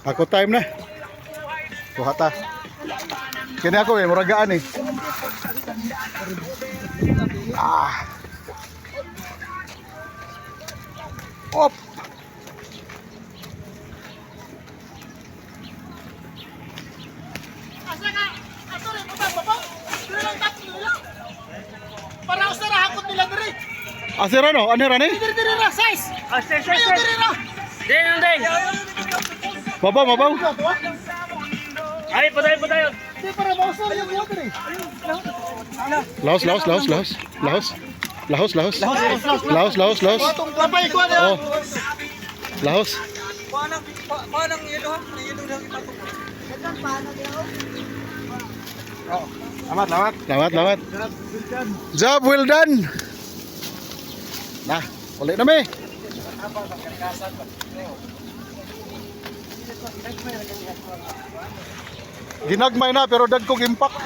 Ako time na. Kuha ta. Kini ako eh, muragaan eh. Ah. Op. Asa ka? Ato rin, butang babaw. Dili lang tatlo nila. Para usara hakot nila diri. Asira no? Ano ra ni? Diri diri ra size. Ah, size, size, Ayo size. diri ra. Ding, ding. Babaw, babaw. Ay, patayo, patayo. Di para mausar yung buhat diri. Laos, laos, laos, laos. Laos. Laos, laos. Laos, laos, laos. Atong kapay ko na. Oh. Laos. Panang yelo ha? Yelo lang ipatong. Lamat, lamat. Lamat, lamat. Job well done. Nah, ulit na mi. Ginagmay na pero dagkong impact.